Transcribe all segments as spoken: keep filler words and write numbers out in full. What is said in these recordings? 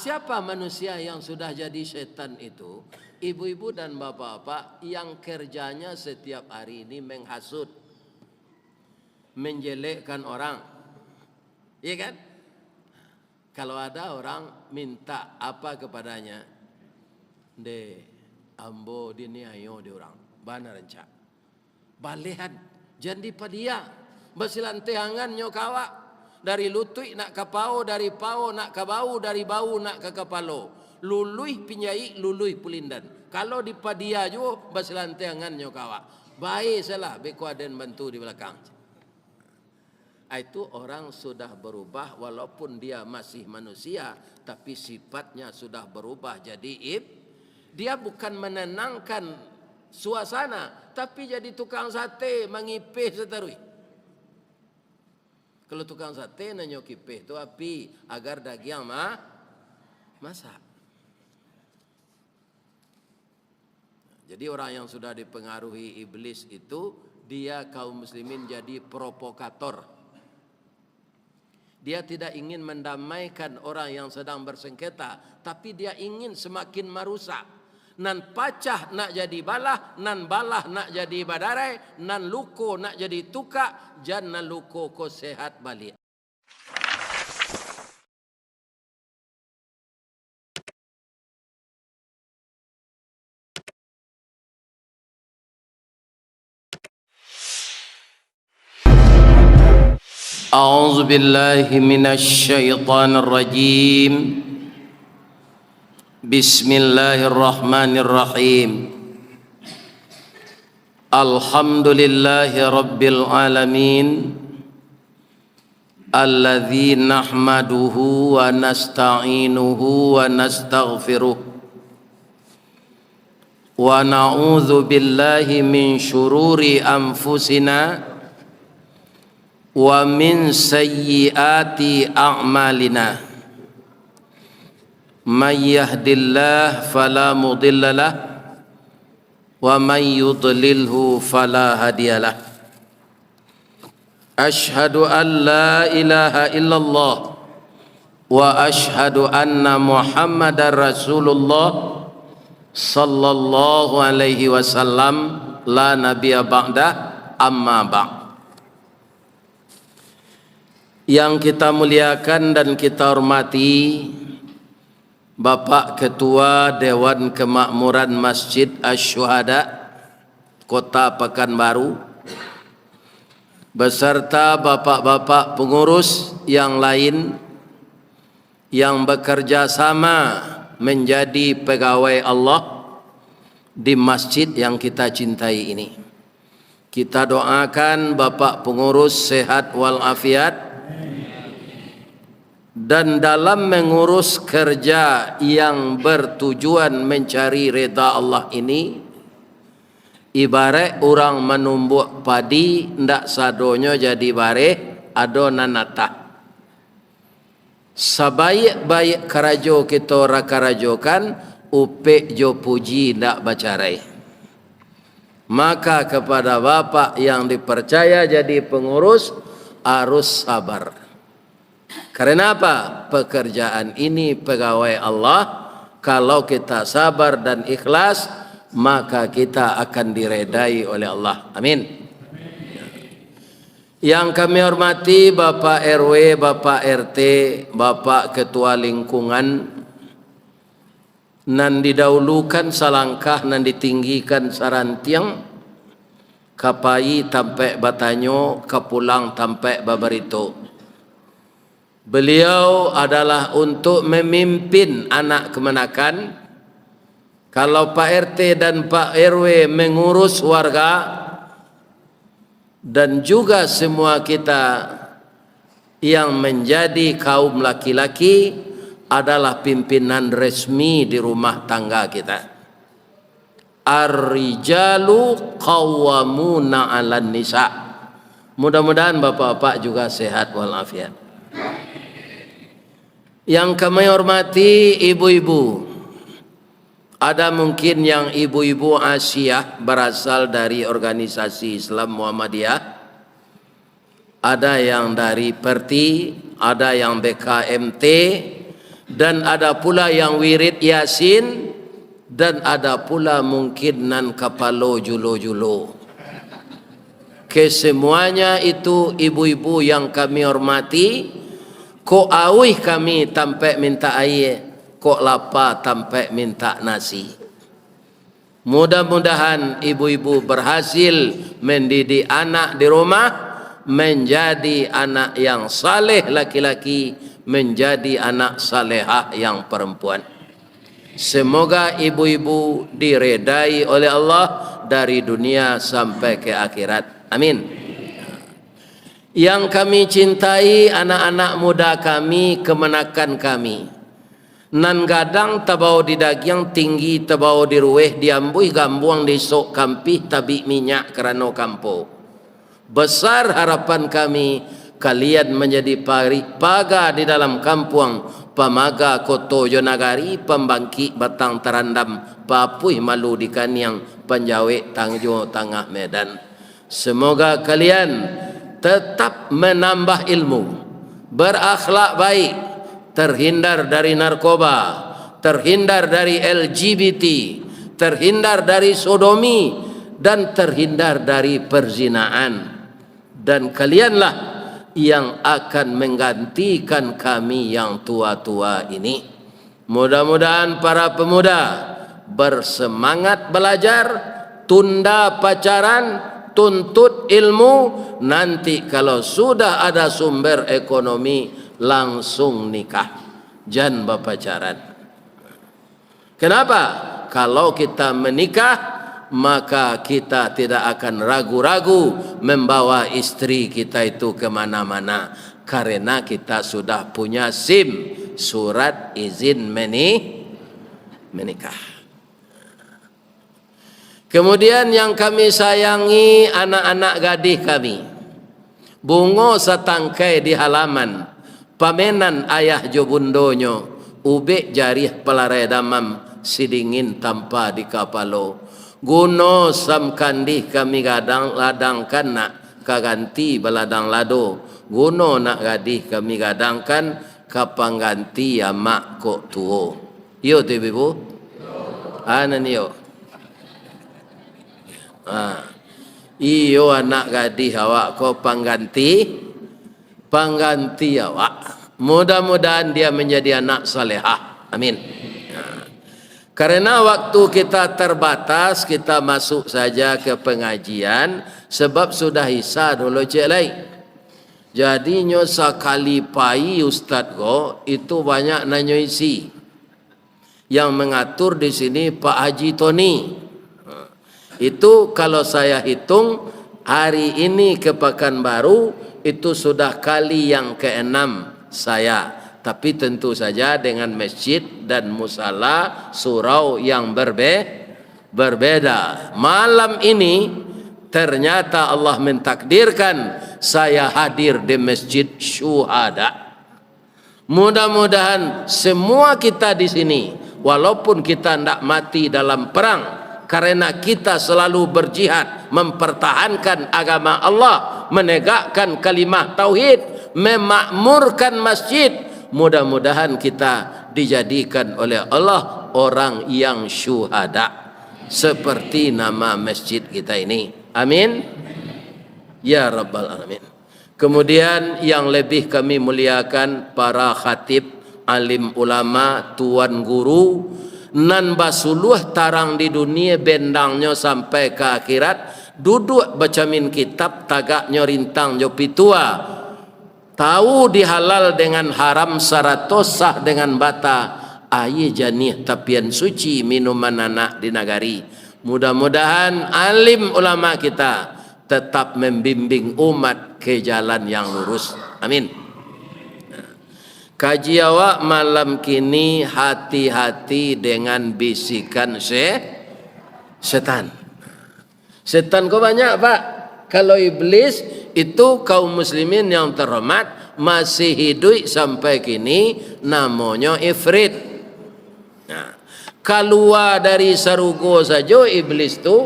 Siapa manusia yang sudah jadi setan itu? Ibu-ibu dan bapak-bapak yang kerjanya setiap hari ini menghasut, menjelekkan orang. Iya kan? Kalau ada orang minta apa kepadanya, "Ndeh, ambo diniayo di urang." Bana rancak. Balehan, jan dipadia. Basilanteh angan nyo ka awak. Dari lutuik nak ka pao, dari pao nak ka bau, dari bau nak ka kapalo. Luluih pinjaik, luluih pulindan. Kalau dipadia juo, basilanteh angan nyo ka awak. Bae salah, beko aden bantu di balakang. Ah, itu orang sudah berubah, walaupun dia masih manusia, tapi sifatnya sudah berubah jadi ib-, dia bukan menenangkan suasana, tapi jadi tukang sate, mangipeh sataruih. Kalau tukang sate, nan nyo kipeh tu api, agar dagiang ma-, masak. Jadi, orang yang sudah dipengaruhi iblis itu, dia, kaum muslimin, jadi provokator. Dia tidak ingin mendamaikan orang yang sedang bersengketa, tapi dia ingin semakin marusak. Nan pacah nak jadi balah, nan balah nak jadi badarai, nan luko nak jadi tukak, jan nan luko ko sehat baliak. أعوذ بالله من الشيطان الرجيم. بسم الله الرحمن الرحيم. الحمد لله رب العالمين. الذي نحمده ونستعينه ونستغفره، ونعوذ بالله من شرور أنفسنا ومن سيئات أعمالنا. من يهد الله فلا مضل له، ومن يضلله فلا هادي له. أشهد أن لا إله إلا الله، وأشهد أن محمدا رسول الله، صلى الله عليه وسلم، لا نبي بعده، أما بعد. Yang kita muliakan dan kita hormati, Bapak Ketua Dewan Kemakmuran Masjid Asy-Syuhada Kota Pekanbaru, beserta bapak-bapak pengurus yang lain yang bekerja sama menjadi pegawai Allah di masjid yang kita cintai ini. Kita doakan Bapak Pengurus sehat walafiat, dan dalam mengurus kerja yang bertujuan mencari rida Allah ini, ibarat urang manumbuak padi, ndak sadonyo jadi bareh, ado nan atah. Sabaiak-baiak karajo kito rakarajokan, upek jo puji ndak bacarai. Maka, kepada Bapak yang dipercaya jadi pengurus, harus sabar. Karena apa? Pekerjaan ini pegawai Allah. Kalau kita sabar dan ikhlas, maka kita akan diredai oleh Allah. Amin. Yang kami hormati Bapak R W, Bapak R T, Bapak Ketua Lingkungan, nan didahulukan salangkah, nan ditinggikan sarantiang, ka pai tampek batanyo, ka pulang tampek babarito. Beliau adalah untuk memimpin anak kamanakan. Kalau Pak R T dan Pak R W mengurus warga, dan juga semua kita yang menjadi kaum laki-laki adalah pimpinan resmi di rumah tangga kita. Ar-rijalu qawwamuna 'alan nisa. Mudah-mudahan bapak-bapak juga sehat walafiat. Yang kami hormati ibu-ibu, ada mungkin yang ibu-ibu Asiah berasal dari organisasi Islam Muhammadiyah, ada yang dari Perti, ada yang B K M T, Dan ada pula yang wirid Yasin, dan ada pula mungkin nan kapalo julo-julo. Kesemuanya itu, ibu-ibu yang kami hormati, kok auih kami tampek mintak aia, kok lapa tampek mintak nasi. Mudah-mudahan ibu-ibu berhasil mendidik anak di rumah, menjadi anak yang saleh laki-laki, menjadi anak salehah yang perempuan. Semoga ibu-ibu diredai oleh Allah dari dunia sampai ke akhirat. Amin. Yang kami cintai, anak-anak muda kami, kemenakan kami. Nan gadang tabao di dagiang, tinggi tabao di ruweh, diambuih gambuang, disok kampih, tabik minyak karano kampo. Besar harapan kami, kalian manjadi pari-, paga di dalam kampuang, pamaga koto jo nagari, pambangkik batang tarandam, papuih malu di kaniang, panjawek tanjo tangah medan. Semoga kalian tetap menambah ilmu, berakhlak baik, terhindar dari narkoba, terhindar dari L G B T, terhindar dari sodomi, dan terhindar dari perzinaan. Dan kalianlah yang akan menggantikan kami yang tua-tua ini. Mudah-mudahan para pemuda bersemangat belajar, tunda pacaran, tuntut ilmu, nanti kalau sudah ada sumber ekonomi, langsung nikah. Jan bapacaran. Kenapa? Kalau kita menikah, maka kita tidak akan ragu-ragu membawa istri kita itu ke mana-mana, karena kita sudah punya SIM, surat izin meni-, menikah. Kemudian yang kami sayangi, anak-anak gadih kami. Bungo satangkai di halaman, pamenan ayah jo bundonyo, ubek jarih palarai damam, sidingin tampa di kapalo. Guno samkandih kami gadang, ladangkan nak ka ganti baladang lado. Guno nak gadih kami gadangkan ka pangganti amak kok tuo. Iyo tu, ibu-ibu? Ah, nan iyo. Ah. Iyo, anak gadih awak ko pangganti, pangganti awak. Mudah-mudahan dia menjadi anak salehah. Amin. Nah, karena waktu kita terbatas, kita masuk saja ke pengajian, sebab sudah Isya dulu, cek lai. Jadinyo sakali pai ustad ko, itu banyak nanyo isi. Yang mengatur di sini Pak Haji Tony. Itu kalau saya hitung, hari ini ke Pekanbaru, itu sudah kali yang keenam saya. Tapi tentu saja dengan masjid dan musala surau yang berbe-, berbeda. Malam ini, ternyata Allah mentakdirkan saya hadir di Masjid Syuhada. Mudah-mudahan semua kita di sini, walaupun kita ndak mati dalam perang, karena kita selalu berjihad, mempertahankan agama Allah, menegakkan kalimah tauhid, memakmurkan masjid, mudah-mudahan kita dijadikan oleh Allah orang yang syuhada, seperti nama masjid kita ini. Amin. Ya Rabbal Alamin. Kemudian, yang lebih kami muliakan para khatib, alim ulama, tuan guru, nan basuluah tarang di dunia, bendangnyo sampai ka akhirat, duduak bacamin kitab, tagaknyo rintang jo pitua, tahu di halal dengan haram, sarato sah dengan bata, aia janiah tapian suci, minuman anak di nagari. Mudah-mudahan alim ulama kita tetap membimbing umat ke jalan yang lurus. Amin. Kaji awak malam kini, hati-hati dengan bisikan se-, setan. Setan ko banyak, Pak. Kalau iblis itu, kaum muslimin yang terhormat, masih hiduik sampai kini, namonyo ifrit. Nah, kalua dari sarugo sajo iblis tu,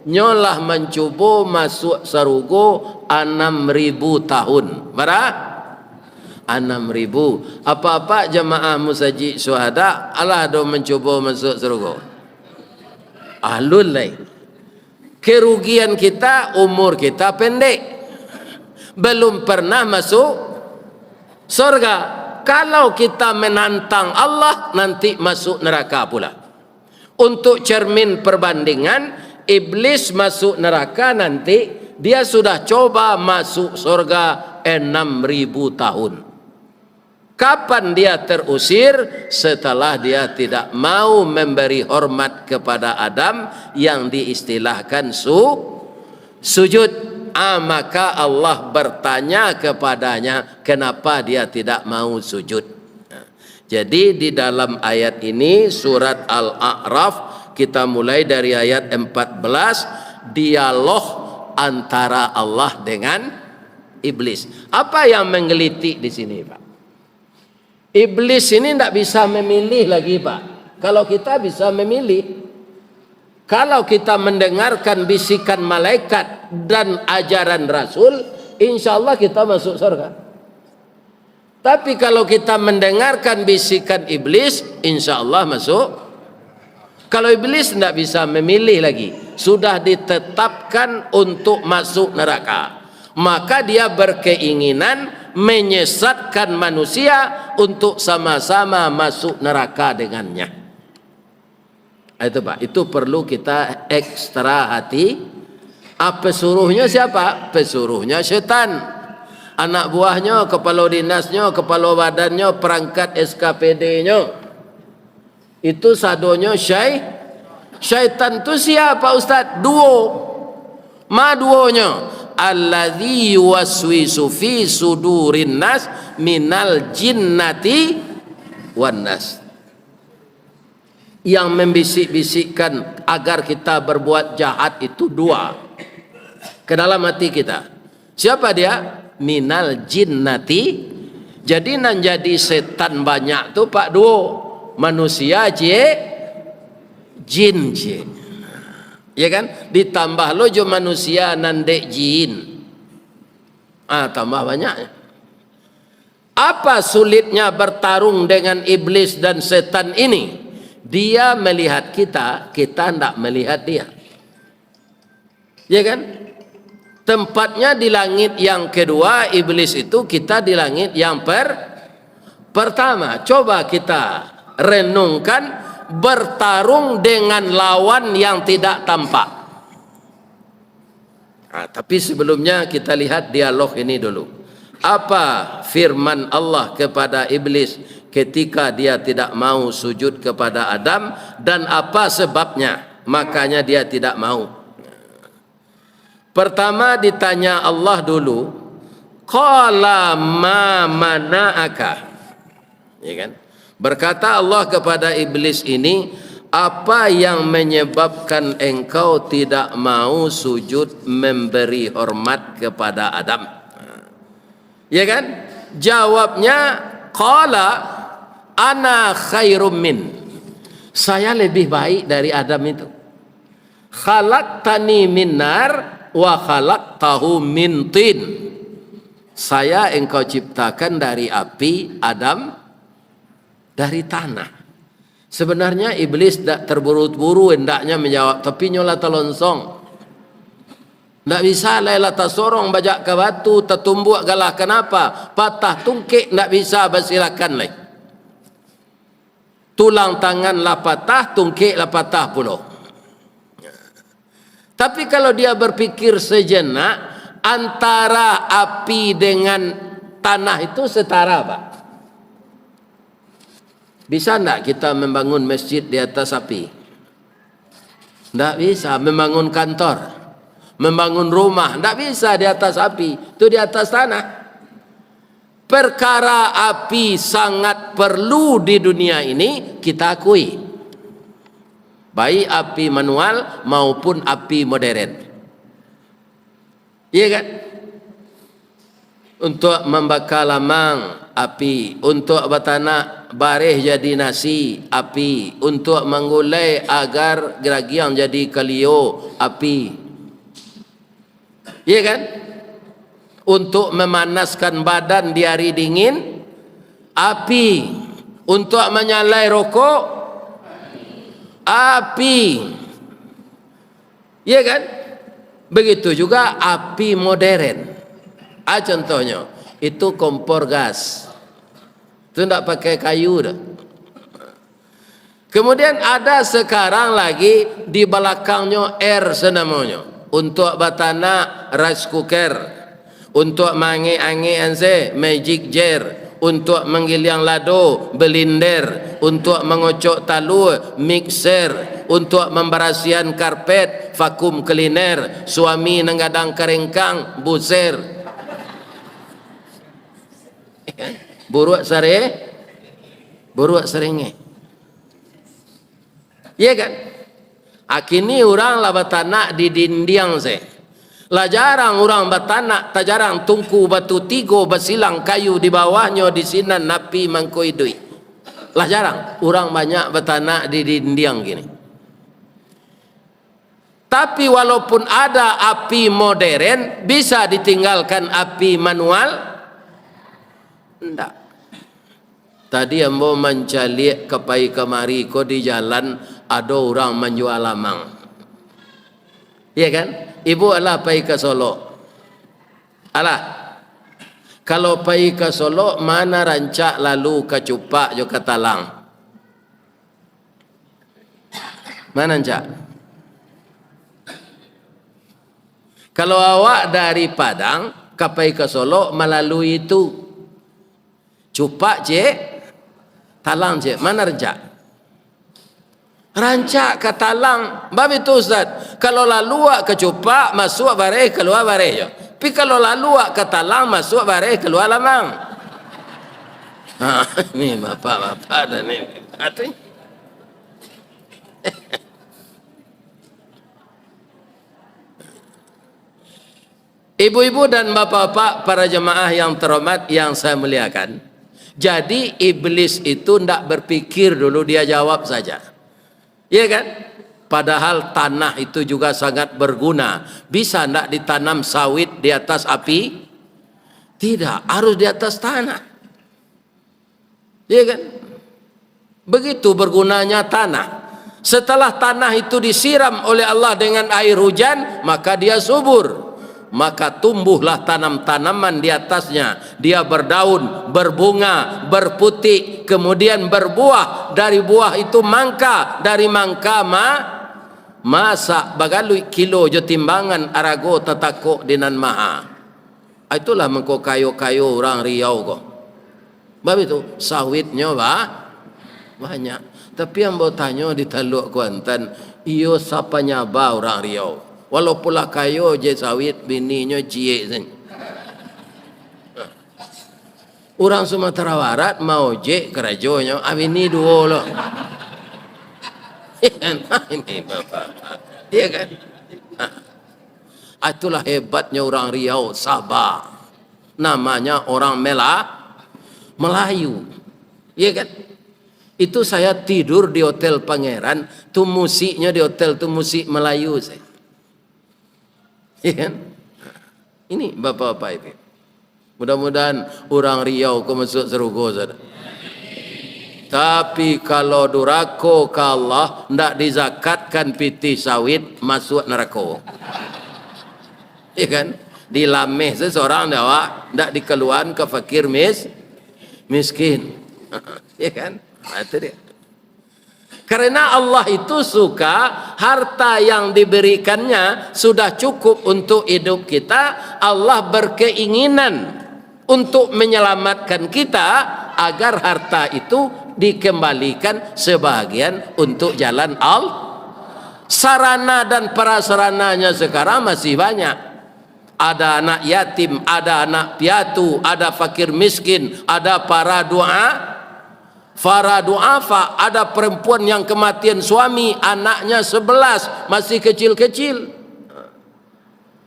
nyo lah mancubo masuak sarugo anam ribu tahun. Bara? Anam ribu. Apak-apak jamaah Musajik Syuhada, alah do mancubo masuak sarugo? Alun lai. Kerugian kita, umur kita pendek. Belum pernah masuk sorga. Kalau kita menantang Allah, nanti masuk neraka pula. Untuk cermin perbandingan, iblis masuk neraka nanti, dia sudah coba masuk sorga enam ribu tahun. Kapan dia terusir? Setelah dia tidak mau memberi hormat kepada Adam yang diistilahkan su-, sujud. Ah, maka Allah bertanya kepadanya, kenapa dia tidak mau sujud? Jadi, di dalam ayat ini, surat Al-A'raf, kita mulai dari ayat empat belas, dialog antara Allah dengan iblis. Apa yang menggelitik di sini, Pak? Iblis ini ndak bisa memilih lagi, Pak. Kalau kita bisa memilih, kalau kita mendengarkan bisikan malaikat dan ajaran Rasul, insya Allah kita masuk surga. Tapi kalau kita mendengarkan bisikan iblis, insya Allah masuk. Kalau iblis ndak bisa memilih lagi, sudah ditetapkan untuk masuk neraka, maka dia berkeinginan menyesatkan manusia untuk sama-sama masuk neraka dengannya. Itu, Pak, itu perlu kita ekstra hati. Ah, pesuruhnya siapa? Pesuruhnya setan. Anak buahnya, kepala dinasnya, kepala badannya, perangkat S K P D-nya. Itu sadonyo syai-, syaitan tu siapa, Ustaz? Duo. Ma duonyo? Alladzi yuwaswisu fi sudurin nas minal jinnati wan nas. Yang membisik-bisikkan agar kita berbuat jahat itu dua ke dalam hati kita. Siapa dia? Minal jinnati. Jadi, nan jadi setan banyak tu, Pak, duo. Manusia ciek, jin ciek. Ya kan? Ditambah lo jo manusia nan dek jin. Ah, tambah banyak. Apa sulitnya bertarung dengan iblis dan setan ini? Dia melihat kita, kita ndak melihat dia. Ya kan? Tempatnya di langit yang kedua, iblis itu, kita di langit yang per-, pertama. Coba kita renungkan, bertarung dengan lawan yang tidak tampak. Nah, tapi sebelumnya kita lihat dialog ini dulu. Apa firman Allah kepada iblis ketika dia tidak mau sujud kepada Adam, dan apa sebabnya makanya dia tidak mau? Pertama ditanya Allah dulu, "Qala ma mana'aka?" Ya kan? Berkata Allah kepada iblis ini, "Apa yang menyebabkan engkau tidak mau sujud memberi hormat kepada Adam?" Ya kan? Jawabnya, "Qala ana khairum min." Saya lebih baik dari Adam itu. "Khalaqtani min nar wa khalaqtahu min tin." Saya engkau ciptakan dari api, Adam dari tanah. Sebenarnya iblis dak terburu-buru hendaknya menjawab, tapi nyo lah talonsong. Ndak bisa lai lah tasorong bajak ka batu, tatumbuak galah kanapa, patah tungkek ndak bisa basilakan lai. Tulang tangan lah patah, tungkek lah patah pulo. Tapi kalau dia berpikir sejenak, antara api dengan tanah itu setara, Pak. Bisa ndak kita membangun masjid di atas api? Ndak bisa. Membangun kantor, membangun rumah, ndak bisa di atas api. Itu di atas tanah. Perkara api sangat perlu di dunia ini, kita akui. Baik api manual maupun api modern. Iya kan? Untuk mambaka lamang, api. Untuk batanak bareh jadi nasi, api. Untuk manggulai agar garagiang jadi kalio, api. Iya kan? Untuk memanaskan badan di hari dingin, Api. Untuak manyalai rokok, api. Iya kan? Begitu juga api modern. Ah, contohnyo, itu kompor gas. Itu ndak pakai kayu doh. Kemudian ada sekarang lagi di balakangnyo R senamonyo. Untuak batanak, rice cooker. Untuak maangek-angek an se, magic jar. Untuak manggiliang lado, blender. Untuak mangocok talua, mixer. Untuak mambarasiahan karpet, vacuum cleaner. Suami nan gadang karengkang, buser. Buruak sare-, buruak sarengeh. Iya kan? Akini urang lah batanak di dindiang se. Lah jarang urang batanak, tajarang tungku batu tigo basilang kayu di bawahnyo di sinan api mangko iduik. Lah jarang urang banyak batanak di dindiang kini. Tapi walaupun ada api modern, bisa ditinggalkan api manual? Ndak. Tadi ambo mancaliak ka pai kamari ko di jalan, ado urang manjua lamang. Iya kan? Ibu alah pai ka Solok. Alah. Kalau pai ka Solok, ma nan rancak lalu ka Cupak jo ka Talang? Ma nan rancak? Kalau awak dari Padang, ka pai ka Solok malalui itu. Cupak ciek, Talang ciek. Ma nan rancak? Rancak ka Talang. Bab itu, Ustaz. Kalau lalu awak ka Cupak, masuak bareh, kalua bareh jo. Tapi kalau lalu awak ka Talang, masuak bareh, kalua lamang. Ha, ni bapak-bapak dah ni. Atu. Ibu-ibu dan bapak-bapak, para jemaah yang terhormat, yang saya muliakan, jadi iblis itu ndak berpikir dulu, dia jawab saja. Iya kan? Padahal tanah itu juga sangat berguna. Bisa ndak ditanam sawit di atas api? Tidak, harus di atas tanah. Iya kan? Begitu bergunanya tanah. Setelah tanah itu disiram oleh Allah dengan air hujan, maka dia subur. Maka tumbuhlah tanam-tanaman di atasnya. Dia berdaun, berbunga, berputik, kemudian berbuah. Dari buah itu mangka, dari mangka ma-, masak, bagaluik kilo jo timbangan, arago tatakok di nan maha. Itulah mangko kayo-kayo urang Riau ko. Bab itu, sawitnyo ba-, banyak. Tapi ambo tanyo di Taluak Kuantan, iyo sapanyaba urang Riau. Walaupun lah kayo je sawit, bininyo ciek sajo. Urang Sumatera Barat maojek karajonyo, ah, bini duo lo. Ini bapak. Iya kan? Ah, itulah hebatnya orang Riau, sabar. Namanya orang Mela-, Melayu. Iya kan? Itu saya tidur di Hotel Pangeran, tu musiknya di hotel tu musik Melayu saya. Iya kan? Ini bapak-bapak itu. Mudah-mudahan urang Riau ko masuak sarugo sajo. Tapi kalau durako ka Allah, ndak dizakatkan pitih sawit, masuak narako. Iya kan? Dilameh seseorang di awak, ndak dikaluan ka fakir mis-, miskin. Iya kan? Nah, itu dia. Karena Allah itu suka harta yang diberikannya sudah cukup untuk hidup kita, Allah berkeinginan untuk menyelamatkan kita agar harta itu dikembalikan sebahagian untuk jalan Allah. Sarana dan prasarananya sekarang masih banyak. Ada anak yatim, ada anak piatu, ada fakir miskin, ada para dua-, para duafa, ada perempuan yang kematian suami, anaknya sebelas, masih kecil-kecil.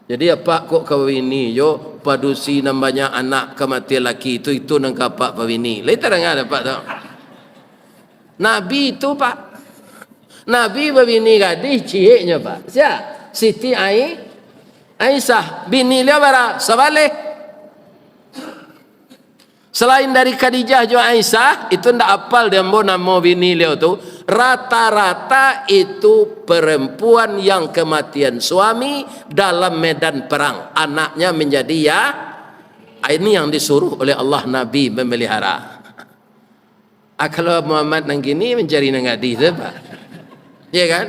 Jadi, apak kok ka babini jo padusi nan banyak anak kematian laki itu, itu nan ka apak babini. Lai tadanga dek apak tu. Nabi itu, Pak. Nabi babini gadih cieknyo, Pak. Sia? Siti Ai-, Aisyah. Bini liau bara? Sabaleh. Selain dari Khadijah jo Aisyah, itu ndak apal di ambo namo bini liau tu. Rata-rata itu perempuan yang kematian suami dalam medan perang, anaknya menjadi ya, ini yang disuruh oleh Allah Nabi memelihara. Ah, kalau Muhammad nan kini mancari nan gadih tu, Pak. Iya kan?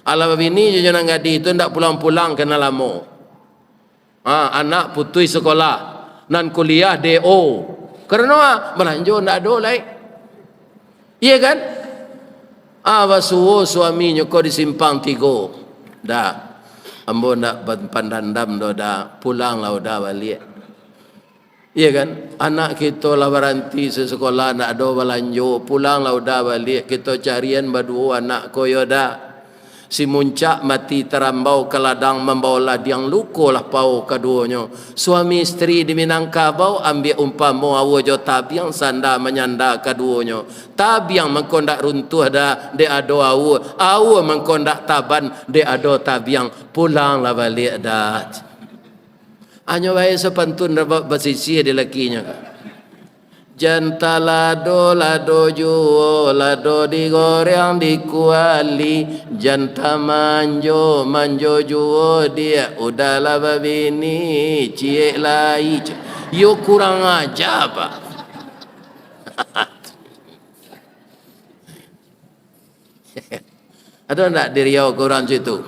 Alah babini jo nan gadih tu ndak pulang-pulang kena lamo. Ha, anak putuih sekolah, nan kuliah D O. Karano ah, balanjo ndak ado lai. Iya kan? Ah, basuo suaminyo ko di Simpang Tigo. Dah. Ambo ndak pan-, pandandam doh dah. Pulanglah udah baliak. Iya kan? Anak kito lah baranti sekolah, ndak ado balanjo. Pulanglah udah baliak. Kito carian baduo anak ko yo dah. Si muncak mati tarambau ka ladang, mambao ladiang luko lah pao kaduonyo. Suami isteri di Minangkabau, ambiak umpamo aua jo tabiang, sanda manyanda kaduonyo. Tabiang mangko ndak runtuah dah, dek ado aua. Aua mangko ndak taban, dek ado tabiang. Pulanglah baliak dah. Hanyo bae sapantun ba-, basisiah di lakinyo. Jan talado, lado juo, lado digoreang di kuali. Jan tamanjo, manjo juo diak, udahlah babini, ciek lai. Yo kurang aja, Pak. Ado ndak di Riau kurang situ?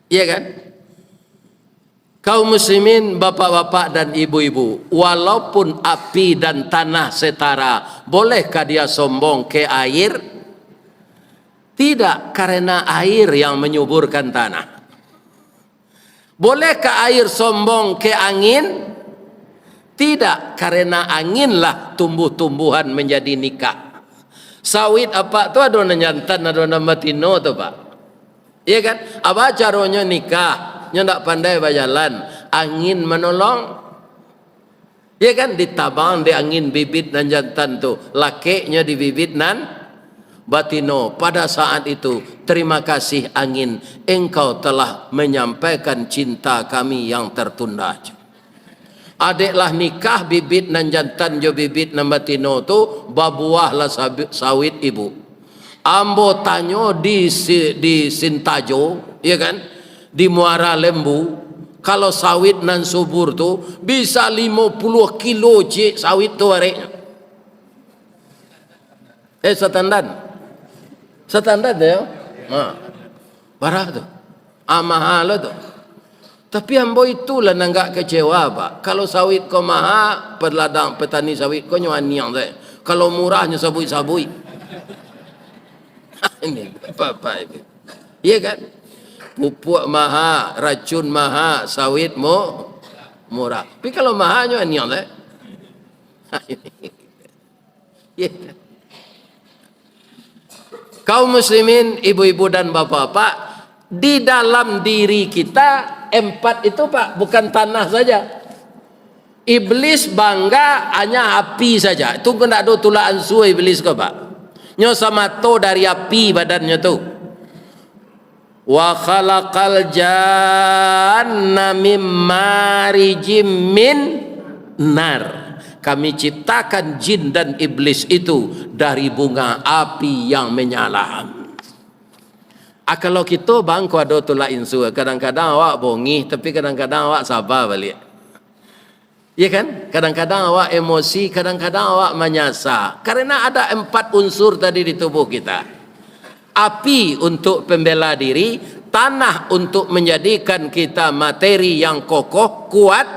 Iya kan? Kaum muslimin, bapak-bapak dan ibu-ibu, walaupun api dan tanah setara, bolehkah dia sombong ke air? Tidak, karena air yang menyuburkan tanah. Bolehkah air sombong ke angin? Tidak, karena anginlah tumbuh-tumbuhan menjadi nikah. Sawit apak tu ado nan jantan, ado nan batino tu, Pak. Iya kan? Apa caronyo nikah? Nyo ndak pandai bajalan, angin manolong. Ya kan, ditabang di angin bibit nan jantan tu, lakeknyo di bibit nan batino. Pada saat itu, "Terima kasih angin, engkau telah menyampaikan cinta kami yang tertunda." Adeklah nikah bibit nan jantan jo bibit nan batino tu, babuahlah sabi-, sawit ibu. Ambo tanyo di si-, di Sintajo, ya kan, di Muara Lembu, kalau sawit nan subur tu, bisa limo puluah kilo ciek sawit tu bareknyo. Eh, satandan. Satandan tu, ya? Ha. Bara tu? Ah, maha lo tu. Tapi ambo itulah nan agak kecewa, Pak. Kalau sawit ko maha, peladang, petani sawit ko nyo aniang sajo. Kalau murah nyo sabuik-sabuik. Ini, Bapak ini. Iya kan? Pupuk maha, racun maha, sawit mu-, murah. Tapi kalau maha nyo aniang sajo. Iya. Kaum muslimin, ibu-ibu dan bapak-bapak, di dalam diri kita empat itu, Pak, bukan tanah saja. Iblis bangga hanya api saja. Itu pun tak ada tulak ansur iblis ko, Pak. Nyo samato dari api badannyo tu. "Wa khalaqal janna mim marijim min nar." Kami ciptakan jin dan iblis itu dari bunga api yang menyala. Ah, kalau kito, Bang, ko ado tulak insur, kadang-kadang awak bongih, tapi kadang-kadang awak saba baliak. Ya kan? Kadang-kadang awak emosi, kadang-kadang awak manyasa. Karena ada empat unsur tadi di tubuh kita. Api untuk pembela diri, tanah untuk menjadikan kita materi yang kokoh, kuat,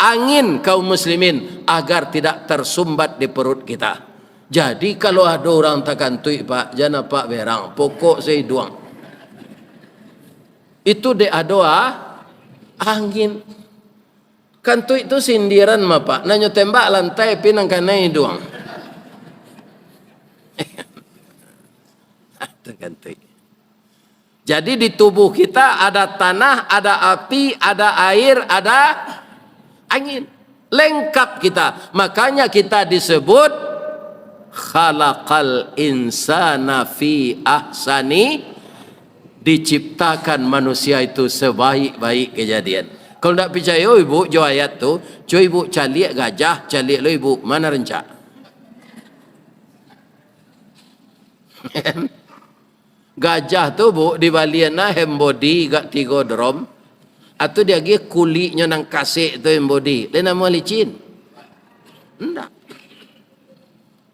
angin, kaum muslimin, agar tidak tersumbat di perut kita. Jadi, kalau ado urang takantuik, Pak, jan apak berang, pokok saiduang. Itu dek ado, ah, angin. Kantuik tu sindiran mah, Pak. Nan nyo tembak lantai, pi nan kanai iduang. Tu kantuik. Jadi, di tubuh kita ada tanah, ada api, ada air, ada angin. Lengkap kita. Makanya kita disebut khalaqal insana fi ahsani Diciptakan manusia itu sebaik-baik kejadian. Kalau ndak picayo ibu jo ayat tu, cubo ibu caliak gajah, caliak lo ibu, mana rancak? Gajah tu, Bu, dibalian lah hand body gak tigo drom, atau diagiah kuliknyo nan kasek tu hand body, lai namo licin? Ndak.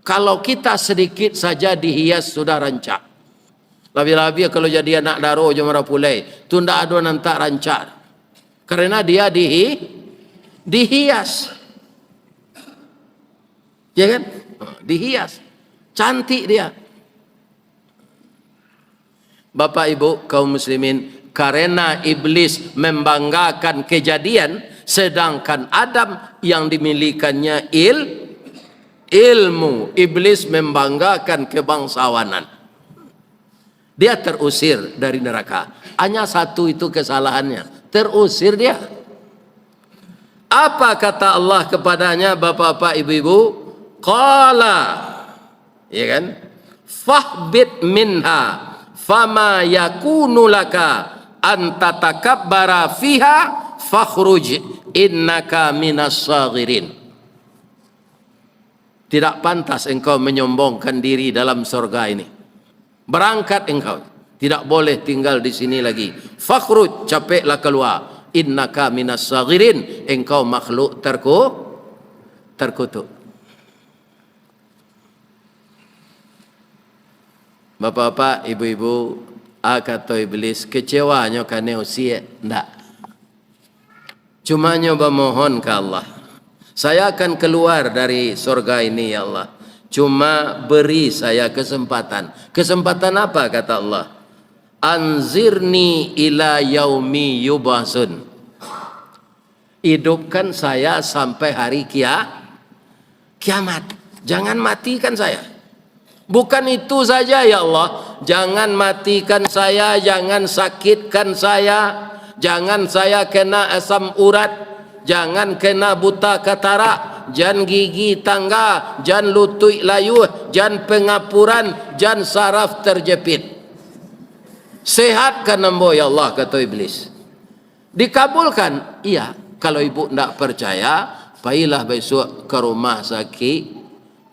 Kalau kita sedikit saja dihias sudah rancak. Labiah-labiah kalau jadi anak daro jo marapulai, tu ndak ado nan tak rancak. Karena dia dihi-, dihias. Ya kan? Dihias. Cantik dia. Bapak Ibu kaum muslimin, karena iblis membanggakan kejadian, sedangkan Adam yang dimilikannya il-, ilmu, iblis membanggakan kebangsawanan. Dia terusir dari neraka. Hanya satu itu kesalahannya, terusir dia. Apa kata Allah kepadanya, bapak-bapak, ibu-ibu? Qala, ya kan? "Fahbit minha, fama yakunu laka an tatakabbara fiha, fakhruj, innaka minas saghirin." Tidak pantas engkau menyombongkan diri dalam sorga ini. Berangkat engkau, tidak boleh tinggal di sini lagi. Fakhruj, capeklah keluar. Innaka minas saghirin, engkau makhluk terku-, terkutuk. Bapak-bapak, ibu-ibu, a kato iblis, kecewanyo kanai usiak? Ndak. Cuma nyo bamohon ka Allah, "Saya akan keluar dari sorga ini, ya Allah. Cuma beri saya kesempatan." "Kesempatan apa?" kata Allah. "Anzirni ila yaumi yub'atsun." Hidupkan saya sampai hari kia-, kiamat. Jangan matikan saya. Bukan itu saja, ya Allah. Jangan matikan saya, jangan sakitkan saya, jangan saya kena asam urat, jangan kena buta katarak, jan gigi tangga, jan lutuik layuah, jan pengapuran, jan saraf terjepit. Sehatkan ambo, ya Allah, kata iblis. Dikabulkan? Iya. Kalau ibu ndak percaya, pailah besok ke rumah sakit.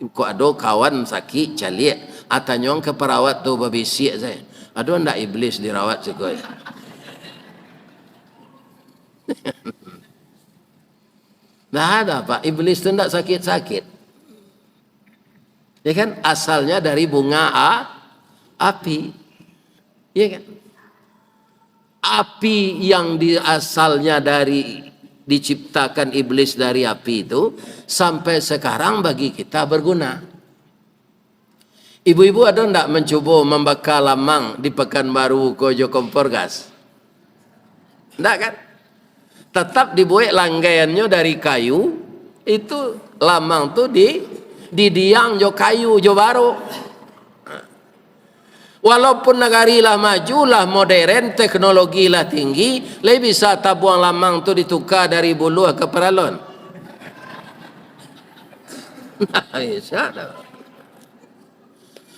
Kok ado kawan sakit, caliak. Ah, tanyoan ka parawat tu, babisiak sajo. Ado ndak iblis dirawat siko? Ndak ada, Pak. Iblis tu ndak sakit-sakit. Ya kan? Asalnya dari bunga a-, api. Ya kan? Api yang di-, asalnya dari, diciptakan iblis dari api itu, sampai sekarang bagi kita berguna. Ibu-ibu ado ndak mencubo mambaka lamang di Pekanbaru ko jo kompor gas? Ndak kan? Tetap dibuek langgaiannyo dari kayu, itu lamang tu di, didiang jo kayu, jo baro. Walaupun nagari lah maju, lah modern, teknologi lah tinggi, lai bisa tabuang lamang tu dituka dari buluah ka paralon? Ndak bisa doh.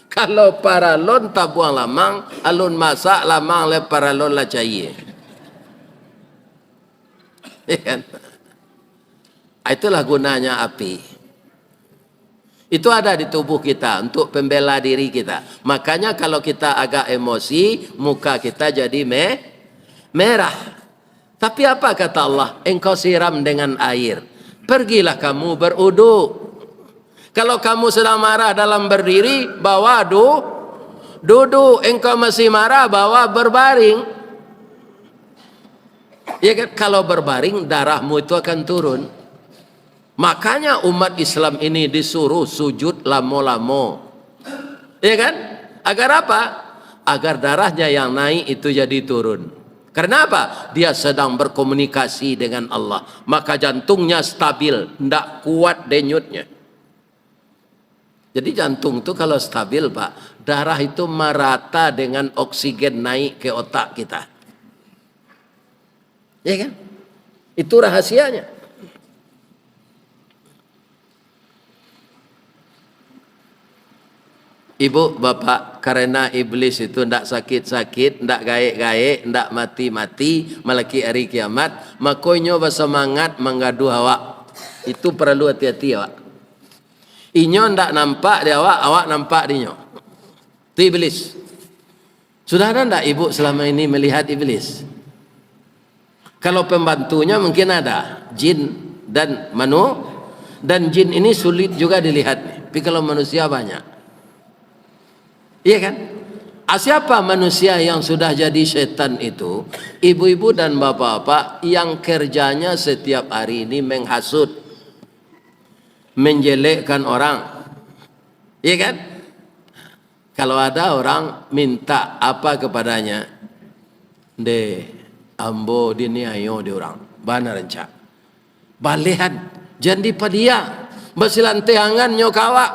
Kalau paralon tabuang lamang, alun masak lamang lai paralon lah caia. Ya kan? Itulah gunanya api. Itu ada di tubuh kita untuk pembela diri kita. Makanya kalau kita agak emosi, muka kita jadi me-, merah. Tapi apa kata Allah? "Engkau siram dengan air. Pergilah kamu berudu." Kalau kamu sedang marah dalam berdiri, bawa du-, duduk. Engkau masih marah, bawa berbaring. Ya kan? Kalau berbaring, darahmu itu akan turun. Makanya umat Islam ini disuruh sujud lamo-lamo. Ya kan? Agar apa? Agar darahnya yang naik itu jadi turun. Karena apa? Dia sedang berkomunikasi dengan Allah. Maka jantungnya stabil, ndak kuat denyutnya. Jadi jantung tu kalau stabil, Pak, darah itu merata dengan oksigen naik ke otak kita. Ya kan? Itu rahasianya. Ibu, bapak, karena iblis itu ndak sakit-sakit, ndak gaek-gaek, ndak mati-mati, malakik ari kiamat, mako inyo basamangat manggaduah awak. Itu paralu ati-ati awak. Inyo ndak nampak di awak, awak nampak di inyo. Itu iblis. Sudah ada ndak ibu selama ini melihat iblis? Kalau pembantunya mungkin ada, jin dan manu-, dan jin ini sulit juga dilihat. Tapi kalau manusia banyak. Iya kan? Ah, siapa manusia yang sudah jadi setan itu? Ibu-ibu dan bapak-bapak yang kerjanya setiap hari ini menghasut, menjelekkan orang. Iya kan? Kalau ada orang minta apa kepadanya, "Ndeh, ambo diniayo di urang." Bana rancak. Balehan, jan dipadia. Basilanteh angan nyo ka awak.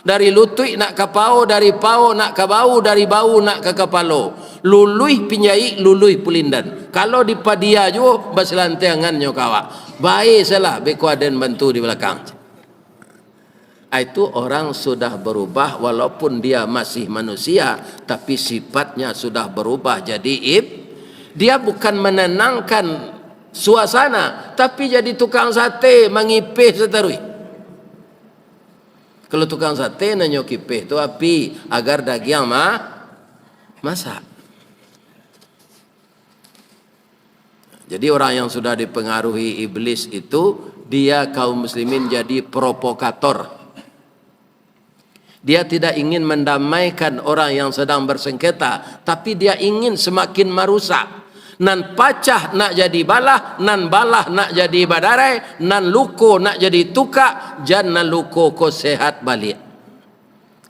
Dari lutuik nak ka pao, dari pao nak ka bau, dari bau nak ka kapalo. Luluih pinjaik, luluih pulindan. Kalau dipadia juo, basilanteh angan nyo ka awak. Bae salah, beko aden bantu di balakang. Ah, itu orang sudah berubah, walaupun dia masih manusia, tapi sifatnya sudah berubah jadi ib-, dia bukan menenangkan suasana, tapi jadi tukang sate, mangipeh sataruih. Kalau tukang sate, nanyo kipeh tu api, agar dagiang ma-, masak. Jadi, orang yang sudah dipengaruhi iblis itu, dia, kaum muslimin, jadi provokator. Dia tidak ingin mendamaikan orang yang sedang bersengketa, tapi dia ingin semakin marusak. Nan pacah nak jadi balah, nan balah nak jadi badarai, nan luko nak jadi tukak, jan nan luko ko sehat baliak.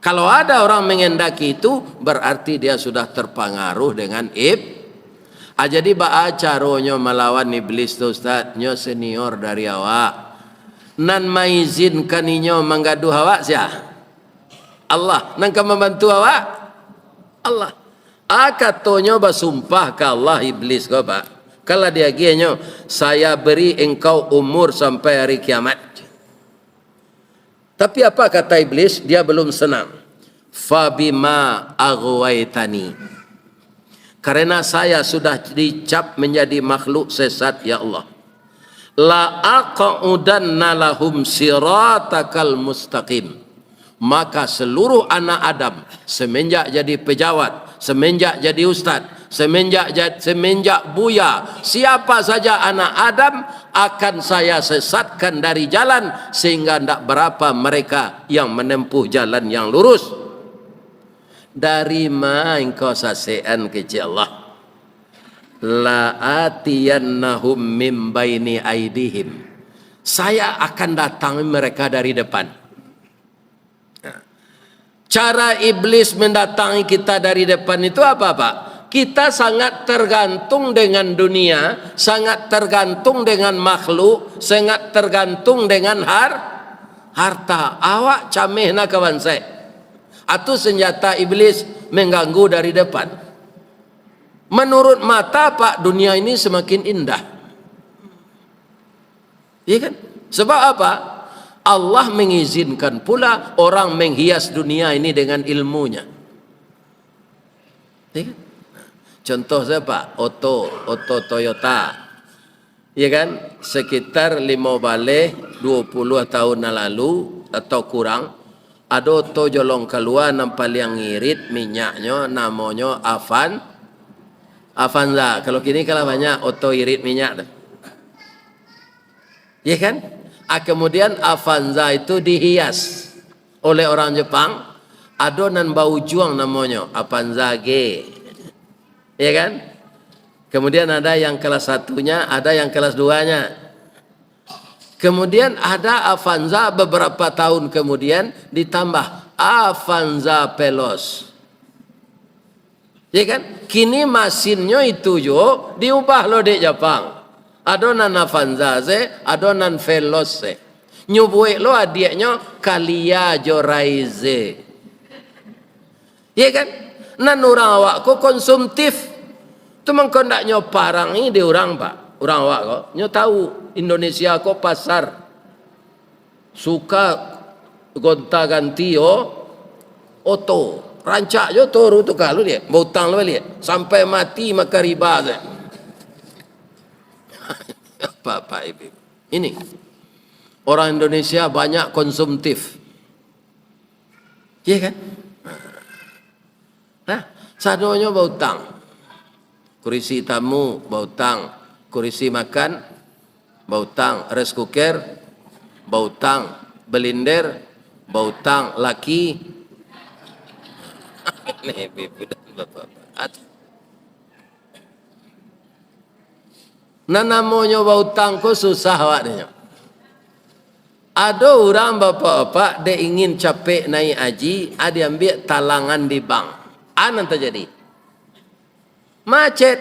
Kalau ada orang menghendaki itu, berarti dia sudah terpengaruh dengan ib-, ah, jadi baa caronyo malawan iblis tu, Ustaz? Nyo senior dari awak. Nan maizinkan inyo manggaduah awak sia? Allah. Nan ka mambantu awak? Allah. Ah, katonyo basumpah ka Allah iblis ko, Pak. Kalau diagiahnyo, "Saya beri engkau umur sampai hari kiamat." Tapi apa kata iblis? Dia belum senang. "Fabima aghwaitani." Karena saya sudah dicap menjadi makhluk sesat, ya Allah. "La aqudanna lahum siratakal mustaqim." Maka seluruh anak Adam, semenjak jadi pejabat, semenjak jadi ustaz, semenjak ja-, semenjak buya, siapa saja anak Adam akan saya sesatkan dari jalan, sehingga ndak berapa mereka yang menempuh jalan yang lurus. Dari ma engkau sasekan kecek Allah? "La atiyannahum min baini aidihim." Saya akan datangi mereka dari depan. Cara iblis mendatangi kita dari depan itu apa, Pak? Kita sangat tergantung dengan dunia, sangat tergantung dengan makhluk, sangat tergantung dengan har-, harta. Awak cameh na kawan saya. Atu senjata iblis mengganggu dari depan. Menurut mata, Pak, dunia ini semakin indah. Iya kan? Sebab apa? Allah mengizinkan pula orang menghias dunia ini dengan ilmunya. Iya kan? Contoh saja, Pak, oto, oto Toyota. Iya kan? Sekitar limo baleh, duo puluah tahun nan lalu atau kurang, ado oto jolong kalua nan paliang irit minyaknyo, namonyo Avan-, Avanza. Kalau kini kan lah banyak oto irit minyak tu. Iya kan? Ah, kemudian Avanza itu dihias oleh orang Jepang, ado nan baujuang namonyo, Avanza G. Iya kan? Kemudian ada yang kelas satunya, ada yang kelas duanya. Kemudian ada Avanza, beberapa tahun kemudian ditambah Avanza Veloz. Ya kan? Kini masinnyo itu juo diubah lo dek Japang. Ado nan Avanza se, ado nan Veloz se. Nyo buek lo adiaknyo Calya jo Raize. Ya kan? Nan urang awak ko konsumtif. Tu mangko ndak nyo parangi di urang, Pak. Urang awak ko, nyo tahu Indonesia ko pasar. Suka gonta-ganti, oh. Oto, rancak jo oto tu, kalau dia bautang lah baliak. Sampai mati makan riba tu. Bapak Ibu. Ini. Orang Indonesia banyak konsumtif. Iya kan? Nah, sadonyo bautang. Kurisi tamu bautang, kurisi makan bautang, rice cooker bautang, blender bautang, laki. Nih, ibu-ibu dan bapak-bapak. Nan namonyo bautang ko susah awak dinyo. Ado urang bapak-bapak dek ingin capek naik haji, a diambiak talangan di bank. A nan tajadi? Macet.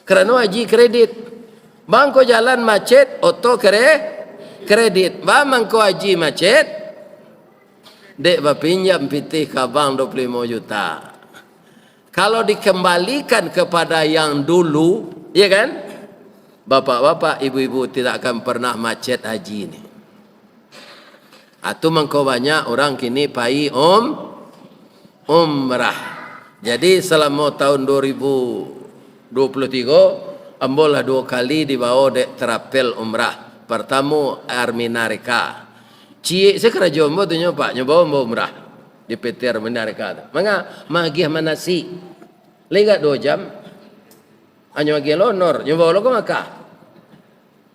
Karano haji kredit. Bangko jalan macet, oto kre-, kredit. Ba mangko haji macet, dek bapinjam pitih ka bank dua puluh limo juta. Kalau dikembalikan kepada yang dulu, ya kan? Bapak-bapak, ibu-ibu tidak akan pernah macet haji ni. Atu mangko banyak urang kini pai um-, umrah. Jadi, salamo tahun dua ribu dua puluh tiga, ambo lah duo kali dibawa dek travel umrah. Partamo, Armina Reka. Ciek se karajo ambo tu nyo, Pak, nyo bawa ambo umrah di P T Armina Reka tu. Manga, magiah manasik. Lai agak duo jam. Anyo magiah lo honor, nyo bawa lo ka Makkah.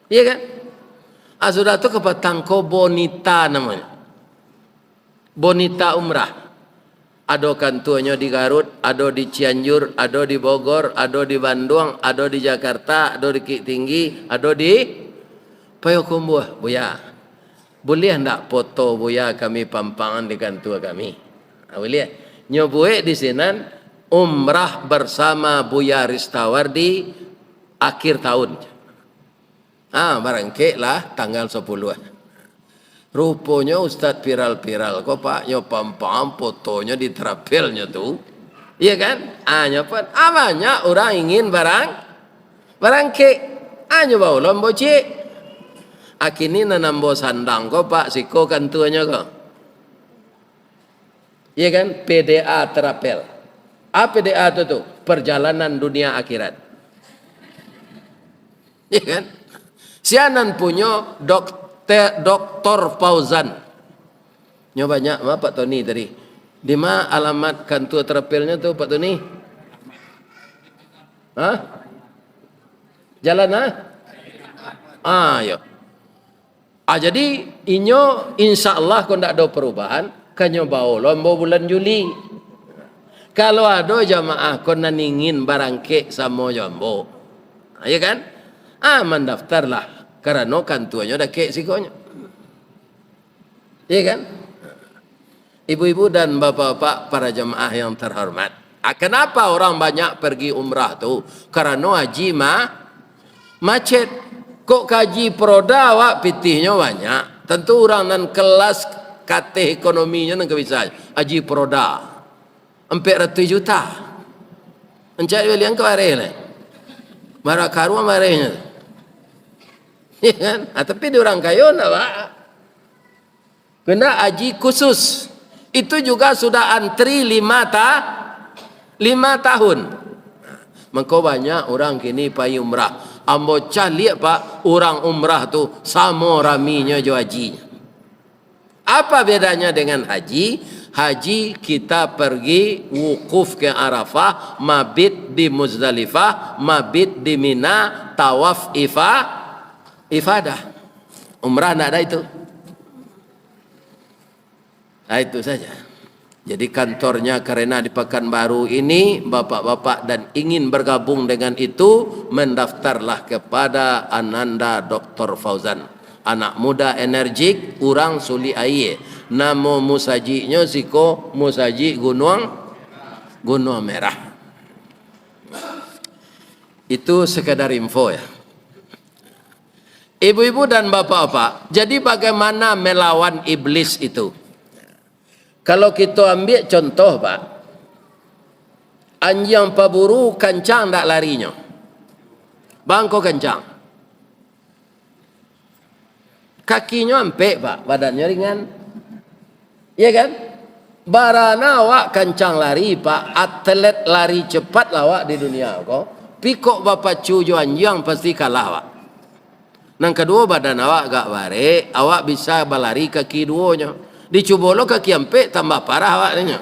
Iya kan? Ah, sudah tu kapatang ko Bonita namonyo. Bonita Umrah. Ado kantuanyo di Garut, ado di Cianjur, ado di Bogor, ado di Banduang, ado di Jakarta, ado di Bukittinggi, ado di Payakumbuah, Buya. Buliah ndak foto Buya kami pampang di kantua kami? Ha, buliah. Nyo buek di sinan, umrah bersama Buya Ristawardi akhir tahun. Ha, barangkeklah tanggal sapuluah. Ruponyo ustad viral-viral ko, Pak, nyo pampang fotonyo di travelnyo tu. Iya kan? Ha, nyo pun. Ha, banyak urang ingin barang-, barangkek. Ha, nyo bawa lo ambo ciek. Ha, kini nan ambo sandang ko, Pak, siko kantuanyo ko. Iya kan? P D A Travel. A P D A tu, tu, Perjalanan Dunia Akhirat. Iya kan? Sia nan punyo dokter, Doktor Fauzan. Nyo banyak ma Pak Tony tadi. Di ma alamat kantua travelnyo tu, Pak Tony? Hah? Jalan, ha? Ah, yo. Ah, jadi, inyo, insya Allah, kok ndak ado perubahan, ka nyo bawo lo ambo bulan Juli. Kalau ado jamaah ko nan ingin barangkek samo jo ambo, ah, ya kan? Ah, mandaftarlah, karano kantuanyo dakek sikonyo. Ya kan? Ibu-ibu dan bapak-bapak, para jamaah yang terhormat, ah, kenapa orang banyak pergi umrah tu? Karano haji ma-, macet. Kok ka haji peroda awak pitihnyo banyak? Tantu urang nan kelas kateh ekonominyo nan ka bisa haji peroda. Ampek ratuih juta. Ancak balian ka bareh lai. Bara karuang barehnyo. Ya kan? Ah, tapi di urang kayo ndak, Pak. Kena haji khusus. Itu juga sudah antri lima ta-, lima tahun. Mangko banyak urang kini pai umrah. Ambo caliak, Pak, urang umrah tu samo raminyo jo haji. Apa bedanya dengan haji? Haji kita pergi wukuf ke Arafah, mabit di Muzdalifah, mabit di Mina, tawaf ifa-, ifadah. Umrah ndak ada itu. Ah, itu saja. Jadi, kantornya karena di Pekanbaru ini, bapak-bapak dan ingin bergabung dengan itu, mendaftarlah kepada Ananda Doktor Fauzan. Anak muda energik, urang Sulik Aie. Namo musajiknyo siko Musajik Gunuang, Gunuang Merah. Itu sekadar info, ya. Ibu-ibu dan bapak-bapak, jadi bagaimana melawan iblis itu? Kalau kito ambiak contoh, Pak, anjiang paburu kancang ndak larinyo? Bangko kancang. Kakinyo ampek, Pak, badannyo ringan. Iya kan? Barana awak kancang lari, Pak, atlet lari cepat lah awak di dunia ko. Pi kok bapacu jo anjiang, pasti kalah awak. Nan kaduo, badan awak agak barek, awak bisa balari kaki duonyo. Dicubo lo kaki ampek, tambah parah awak nyo.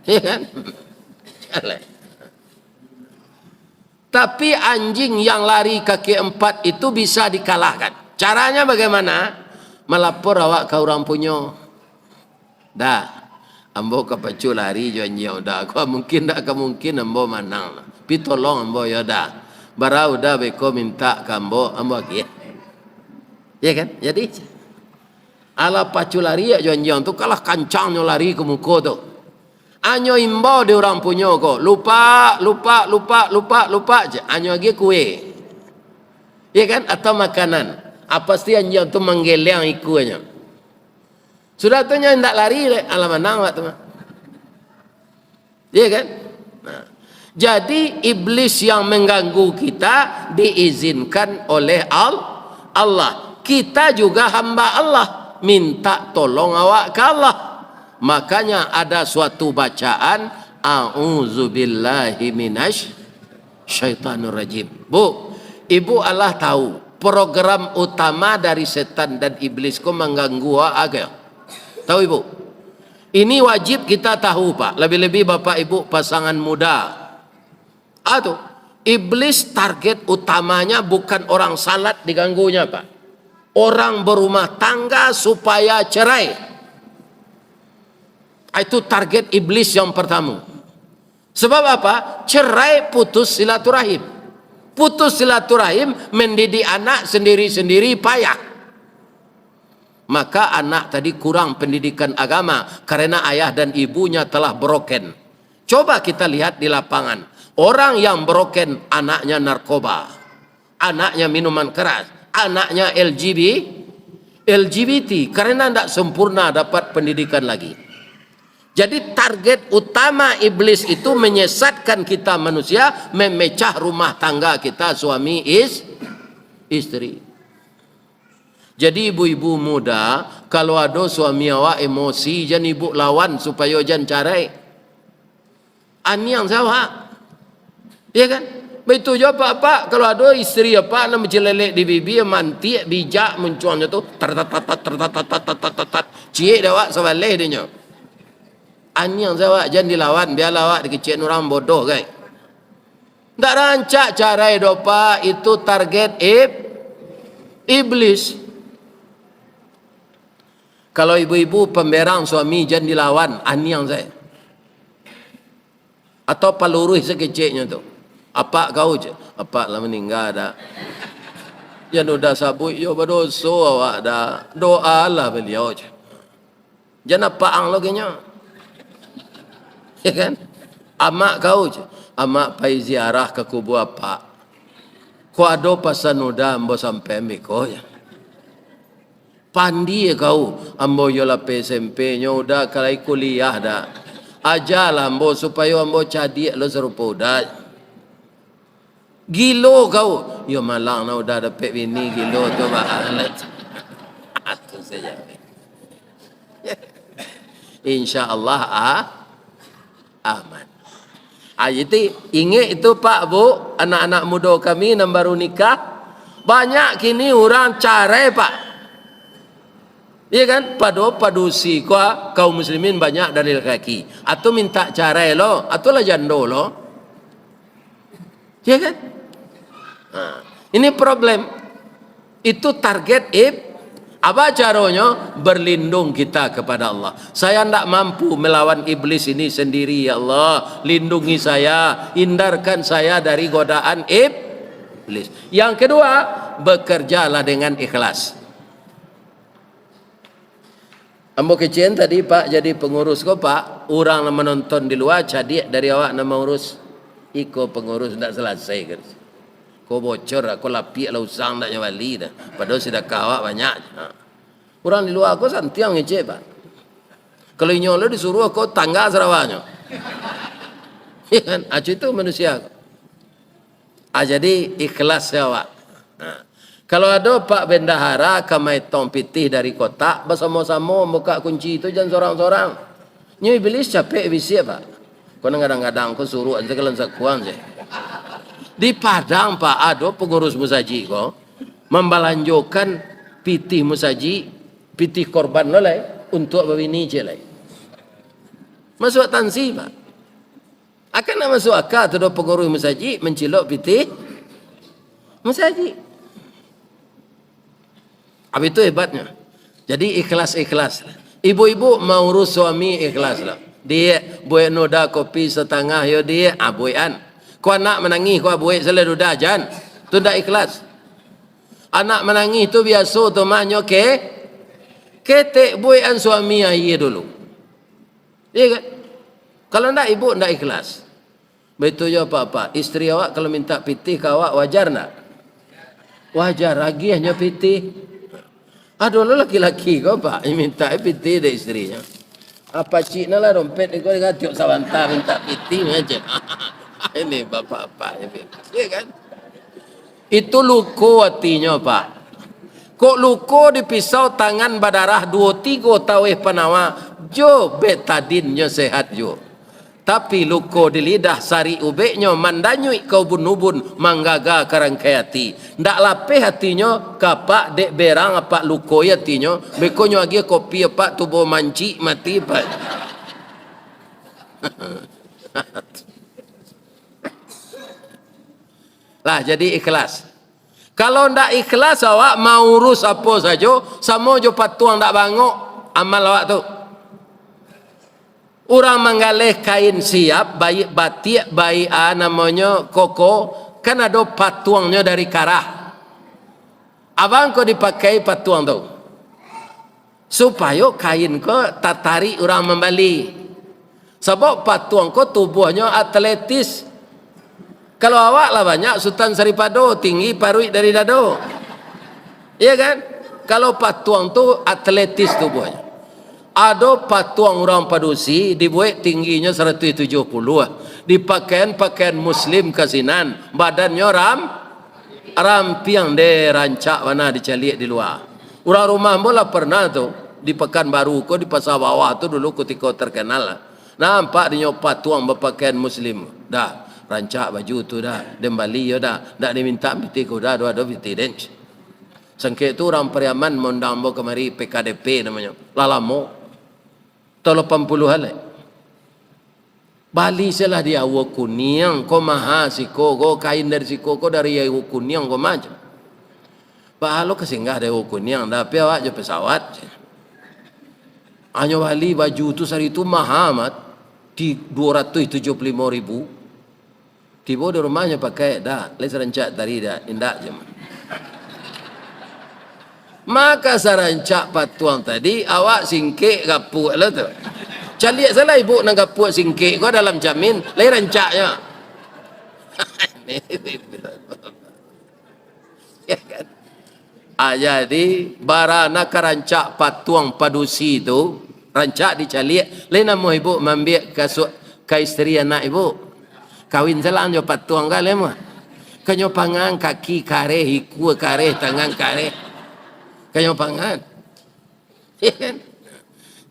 Ya kan? Tapi anjing yang lari kaki empat itu bisa dikalahkan. Caranya bagaimana? Malapor awak ka urang punyo. "Da, ambo ka pacu lari jo anjiang Uda ko, mungkin dak ka mungkin ambo manang. Pi tolong ambo yo, Da. Bara Uda beko mintak ka ambo, ambo agiah." Ya kan? Jadi, alah pacu lari jo anjiang tu, kalah kancangnyo lari ka muko tu. Anyo imbau di urang punyo ko, "Lupak, lupak, lupak, lupak, lupak," je. Anyo agiah kue. Ya kan? Atau makanan. Ah, pasti anjiang tu manggeliang ikuanyo. Sudah tu nyo indak lari dek, alah manang awak tu mah. Iya kan? Nah. Jadi, iblis yang mengganggu kita diizinkan oleh Al-, Allah. Kita juga hamba Allah, minta tolong awak ka Allah. Makanya ada suatu bacaan, "A'udzubillahi minasy syaitanir rajim." Bu, ibu alah tahu, program utama dari setan dan iblis ko mangganggu awak apo? Tahu ibu? Ini wajib kita tahu, Pak. Lebih-lebih bapak ibu pasangan muda. Ah, tu. Iblis target utamanya bukan orang salat diganggunya, Pak. Orang berumah tangga supaya cerai. Ah, itu target iblis yang pertama. Sebab apa? Cerai putus silaturahim. Putus silaturahim, mendidik anak sendiri-sendiri payah. Maka anak tadi kurang pendidikan agama karena ayah dan ibunya telah broken. Coba kita lihat di lapangan. Orang yang broken, anaknya narkoba, anaknya minuman keras, anaknya L G B, L G B T, karena ndak sempurna dapat pendidikan lagi. Jadi, target utama iblis itu menyesatkan kita manusia, memecah rumah tangga kita suami is-, istri. Jadi, ibu-ibu muda, kalau ado suami awak emosi, jan ibu lawan supayo jan carai. Aniang se awak. Iya kan? Baitu juo apak-apak, kalau ado istri apak nan bacilelek di bibia, mantiak, bijak, muncuangnyo tu, tar-tat-tat-tat, tar-tat-tat-tat, tar-tat-tat-tat, ciek dek awak sabaleh dinyo. Aniang se awak, jan dilawan, bialah awak dikecekan urang, bodoh gai. Ndak rancak carai doh, Pak, itu target ib-, iblis. Kalau ibu-ibu pamberang suami, jan dilawan, aniang sajo. Atau paluruih sakeceknyo tu. Apak kau je. Apak lah maningga dah. Jan Uda sabuik yo, badoso awak dah. Doalah baliau je. Jan apak ang lo kenyo. Ya kan? Amak kau je. Amak pai ziarah ka kubua apak. Kok ado pasan Uda ambo sampaian beko je. Pandie kau, ambo iyo lapeh S M P, nyo Uda ka lai kuliah dak? Ajalah ambo supayo ambo cadiak lo sarupo Uda. Gilo kau, iyo malang nah Uda dapek bini gilo tu, Pak. Tu sajo. Insya Allah, ah. Aman. Ah, jadi, ingek itu, Pak, Bu, anak-anak mudo kami nan baru nikah, banyak kini urang carai, Pak. Iya kan? Pado padusi ko, kaum muslimin banyak dari laki-laki. Atau minta carai lo, atau lah jando lo. Ya kan? Nah, ini problem. Itu target ib-, apa caronyo? Berlindung kita kepada Allah. Saya ndak mampu melawan iblis ini sendiri, ya Allah. Lindungi saya, hindarkan saya dari godaan iblis. Yang kedua, bekerjalah dengan ikhlas. Ambo kecekan tadi, Pak, jadi pangurus ko, Pak, urang nan manonton di lua cadiak dari awak nan mangurus. Iko pangurus ndak salasai, kan? Ko bocor, ko lapiak lah usang, ndak nyo bali dah. Padahal sidakah awak banyak. Ha. Urang di lua ko santiang ngecek, Pak. Kalau inyo lo disuruah ko tangga sarawanyo. Ya kan? Acu itu manusia ko. Ah, jadi ikhlas se awak. Nah, kalau ado Pak Bendahara ka maetong pitih dari kotak, basamo-samo mambuka kunci tu, jan sorang-sorang. Nyo Iblis capek bisiak, Pak. Ko nan gadang-gadang ko suruak ante kalan sakuang je. Di Padang, Pak, ado pangurus musajik ko mambalanjokan pitih musajik, pitih korban lo lai, untuak babini ciek lai. Masuak tansi, Pak. Akan ndak masuak aka tu doh pangurus musajik mancilok pitih musajik. Abih tu hebatnyo. Jadi ikhlas-ikhlas. Ibu-ibu maurus suami ikhlas lah. Diak, buek noda kopi satangah yo diak, ah, buekan. Ko anak manangih, ko buek salah duda jan. Tu ndak ikhlas. Anak manangih tu biaso tu mah nyo ke, ketek buekan suami aia dulu. Iya kan? Kalau ndak, ibu ndak ikhlas. Baitu jo apak-apak, istri awak kalau minta pitih ka awak, wajar ndak? Wajar, agiahnyo pitih. Ado lo laki-laki ko, Pak, yang minta pitih dari istrinyo. Apa cik nah lah dompet iko, tiok sabanta minta pitih macam. Ini bapak-bapak ini. Iya kan? Itu luko atinyo, Pak. Kok luko di pisau tangan badarah duo tigo taweh panawa, jo betadin nyo sehat juo. Tapi luko di lidah sarik ubeknyo mandanyuik ka ubun-ubun manggaga ka rangkai ati. Ndak lapeh atinyo, kapak dek berang apak lukoi atinyo, beko nyo agiah kopi apak tubo mancik mati, Pak. Lah, jadi ikhlas. Kalau ndak ikhlas awak maurus apo sajo, samo jo patuang ndak bangok amal awak tu. Urang manggaleh kain siap, baiak batiak, baiak, ah, namonyo koko, kan ado patuangnyo dari karah. Abang ko dipakai patuang tu. Supayo kain ko tatarik urang mambali. Sabab patuang ko tubuahnyo atletis. Kalau awak lah banyak Sutan Saripado, tinggi paruik dari dado. Iya kan? Kalau patuang tu atletis tubuahnyo. Ado patuang urang padusi, dibuek tingginyo saratuih tujuah puluah, dipakaian pakaian muslim ka sinan, badannyo ram-, Rampiang deh, rancak bana dicaliak di lua. Urang rumah ambo lah parnah tu, di Pakanbaru ko, di Pasa Bawah tu dulu kutiko tarkenal lah. Nampak dinyo patuang bapakaian muslim. Dah, rancak baju tu dah, den bali yo dah. Ndak dimintak pitih kuda, ado, ado pitih den. Sangkek tu urang Pariaman maundang ambo kamari, P K D P namonyo. Lah lamo. Taun lapan puluahan lai. Bali se lah di Aua Kuniang, ko maha siko ko, kain dari siko ko dari Aua Kuniang ko mah. Baa lo ka singgah dari Aua Kuniang, tapi awak jo pesawat. Anyo bali baju tu sari tu maha amat, di duo ratuih tujuah puluah limo ribu. Tibo di rumahnyo pakai, dah, lai sarancak tadi dah, indak je. Maka sarancak patuang tadi, awak singkek gapuak lo tu. Caliak salah ibu nan gapuak singkek ko dalam camin, lai rancaknyo. Ya kan? Ah, jadi, barana ka rancak patuang padusi tu, rancak dicaliak, lai namuah ibu maambiak ka su-, ka istri anak ibu. Kawin salang jo patuang ka lai mah. Kanyo pangan, kaki kareh, ikua kareh, tangan kareh. Kanyo pangan. Ya kan?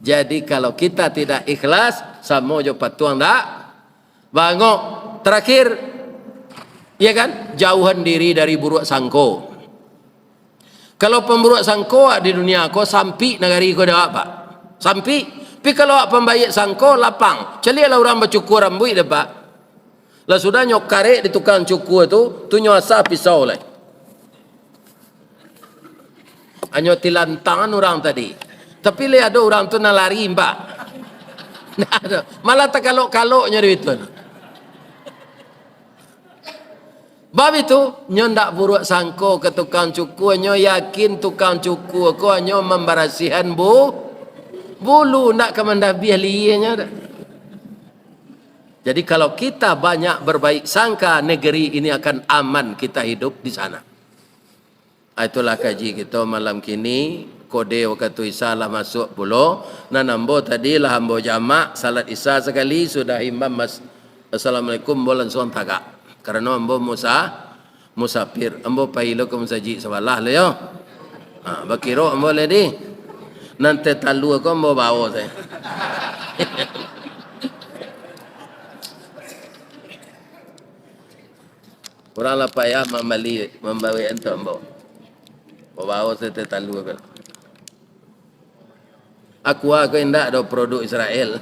Jadi, kalau kita tidak ikhlas, samo jo patuang dak bangok. Terakhir, ya kan, jauhan diri dari buruak sangko. Kalau pamburuak sangko di dunia ko, sampik nagari ko dek awak, Pak. Sampik. Tapi kalau awak pambaiak sangko, lapang. Caliaklah urang bacukua rambuik dek, Pak. Lah sudah nyo karek di tukang cukua tu, tu nyo asa pisau lai. Anyo tilantangan urang tadi. Tapi lai ado urang tu nan lari, mbak. Ndak ado. Malah takalok-kaloknyo di itu. Bab itu, nyo ndak buruak sangko ka tukang cukua, nyo yakin tukang cukua ko hanyo mambarasihan bu-, bulu, ndak ka mandabiah lienyo dak. Jadi, kalau kita banyak berbaik sangka, negeri ini akan aman kita hidup di sana. Ah, itulah kaji kito malam kini. Kode wakatu Isya lah masuak pulo. Nan ambo tadi lah ambo jamak, salat Isya sakali, sudah imam mas-, Assalamualaikum, ambo lansuang tagak. Karano ambo musa-, musafir. Ambo pai lo ka musajik sabalah lo yo. Ha, bakiro ambo lai di. Nan teh talua ko ambo bao sajo. Urang lah payah mambali, mambawek untuak ambo. Babawo sate talu ko. Aqua ko indak do produk Israel.